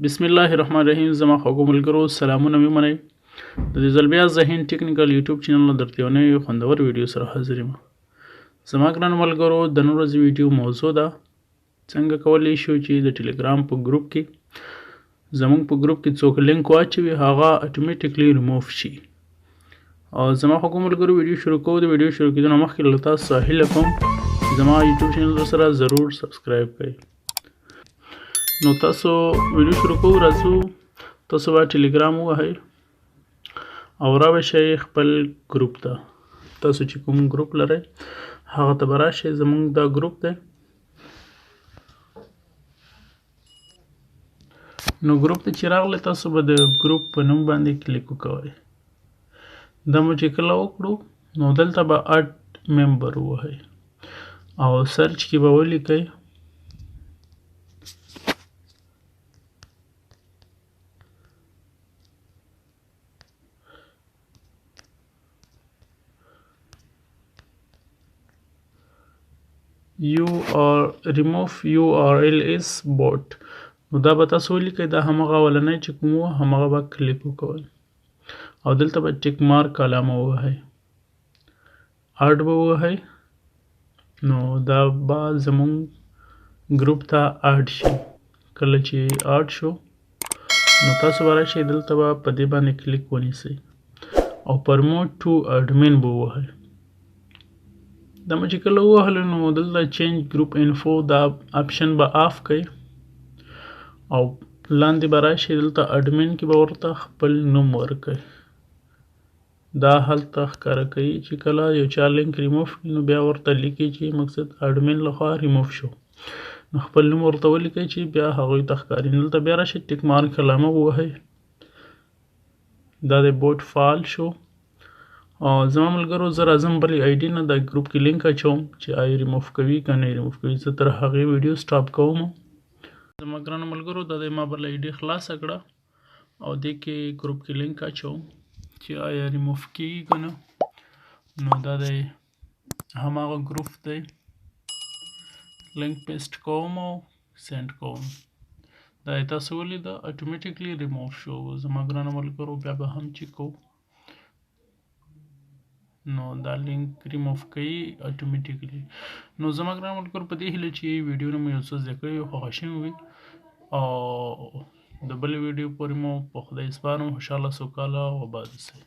بسم الله الرحمن الرحیم. زما خوږو ملګرو سلامونه مې ومنئ. د دې ځل بیا ذهین ټیکنیکل یوټیوب چینل نه درته یو نوې خوندور ویډیو سره حاضر یم. زما ګرانو ملګرو، د نن ورځې ویډیو موضوع ده څنګه کولی شو چې د ټلیګرام په ګروپ کې زموږ په ګروپ کې څوک لینک واچوي هغه اتوماتیکلی ریموف شي. او زما خوږو ملګرو ویډیو شروع کوو. د ویډیو شروع کېدو نه مخکې له تاسو څخه هیله کوم چې زما یوټیوب چینل سره ضرور سبسکرایب کړئ. نو تاسو ویډیو شروع کوو. راځو، تاسو به ټلیګرام ووهئ او را به شئ خپل ګروپ ته. تاسو چې کوم ګروپ لرئ هغه ته به راشئ. زموږ دا ګروپ دی. نو ګروپ ته چې راغلی تاسو به د ګروپ په نوم باندې کلیک وکوئ. دا مو چې کله وکړو نو دلته به اډ ممبر ووهئ او سرچ کې به ولیکئ یو آر ریموف یو آر ال اس بوټ. نو دا به تاسو ولیکئ. دا همغه اولنی چې کوم و همغه به کلیک وکوئ او دلته به ټیک مارک علامه ووهئ، اډ به ووهئ. نو دا به زموږ ګروپ ته اډ شي. کله چې اډ شو نو تاسو به راشئ دلته به په دې باندې کلیک ونیسئ او پرموټ ټو اډمین به ووهئ. دا مو چې کله ووهلو نو دلته چینج ګروپ انفو دا اپشن به آف کړئ او لاندې به راشئ دلته اډمین کې به ورته خپل نوم ورکړئ. دا هلته ښکاره کوي چې کله یو چا لینک ریموف کړي نو بیا ورته لیکي چې مقصد اډمین لخوا ریموف شو. نو خپل نوم ورته ولیکئ چې بیا هغوی ته ښکاري. دلته بیا راشئ ټیک مارک علامه ووهئ. دا د بوټ فعال شو. زما ملګرو زه راځم بلې آی ډي نه دا ګروپ کې لینک اچوم چې آی ریموف کوي که نه ریموف کوي. زه تر هغې ویډیو سټاپ کوم. زما ګرانو ملګرو دا د ما بله آی ډي خلاصه کړه او دې کې ګروپ کې لینک اچوم چې آیا ریموف کیږي که نه. نو دا دی هماغه ګروپ دی. لینک پیسټ کوم او سینډ کوم. دا یې تاسو ولیده اتوماتیکلی ریموف شو. زما ګرانو ملګرو بیا به هم چک کوو. نو دا لینک ریموف کوي اتوماتیکلی. نو زما ګرانو ملګرو په دې هیله چې ویډیو نه مو یو څه زده کړي وي، خوښه شوې وي او د بلې ویډیو پورې مو په خدای سپارم. خوشحاله، سوکاله او آباد اوسئ.